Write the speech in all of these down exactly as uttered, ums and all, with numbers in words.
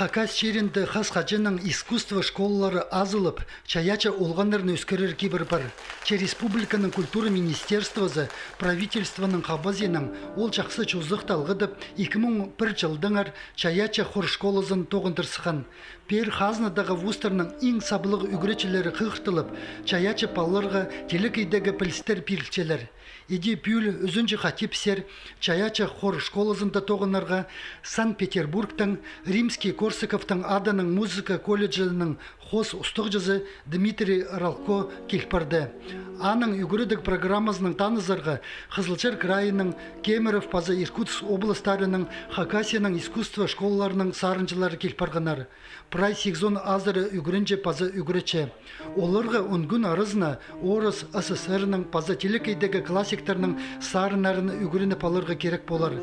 Хакас чирінде хас-хаҷаннаң искусство школалары азылып, чайаачы олғаннарын ӧскірер кибір пар. Че республиканың культура министерствозы правительствоның хабазиинаң ол чахсы чозахты алғыдып, ікі муң пір чылдаңар чайаачы хор школазын тоғындыр сыххан. Пеер хазнадағы вузтарның иң саблығ ӱгретчілері хығыртылып, чайаачы палаларға телекейдегі пілістер пирілчелер. Іди пӱӱл ӱзінҷі хати пісер чайаачы хор школазында тоғынарға Санкт-Петербургтаң Римский-Корсаковтың аданың музыка колледжінің хоос устағҷызы Дмитрий Ралко кил парды. Аның ӱгредіг программазынаң танызарға Хызылчар крайының, Кемерово паза Иркутск областарының, Хакасияның искусство школаларының сарынҷылары кил парғаннар. Прай сигізон азыра ӱгренҷі паза ӱгретчі. Оларға он кӱн аразына Орыс СССР-ның паза телекейдегі классиктарның сарыннарын ӱгреніп аларға кирек полар.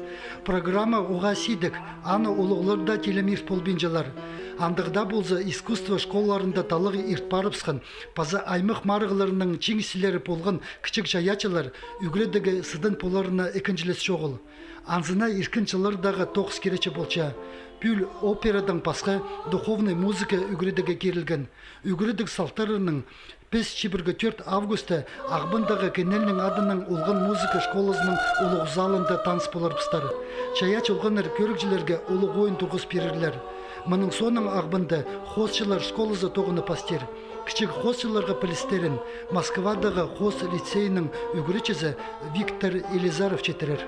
Программа уғаа сидік, аны улуғлар даа тилем ирт полбинчалар. Андағ даа полза, искусство школаларында таллағ ирт парыбысхан паза аймах марығларының чиңісчілері полған кічіг чайаачылар ӱгредігі сыдың поларына ікінҷілес чоғыл. Анзына иркін чыллардағы тоғыс киречі полча. Пӱӱл операдаң пасха духовный музыка ӱгредігі кирілген. Ӱгредіг салтарының піс чибіргі тӧрт августта Ағбандағы Кенельнің адынаң олған музыка школазының улуғ залында таныс поларбыстар. Чайаачы олғаннар кӧрігҷілерге улуғ ойын турғыс пирерлер. Мының соонаң Ағбанда хоосчылар школазы тоғынып пастир. Кічіг хоосчыларға пілістерін Москвадағы хоос лицейінің ӱгретчізі Виктор Елизаров читірер.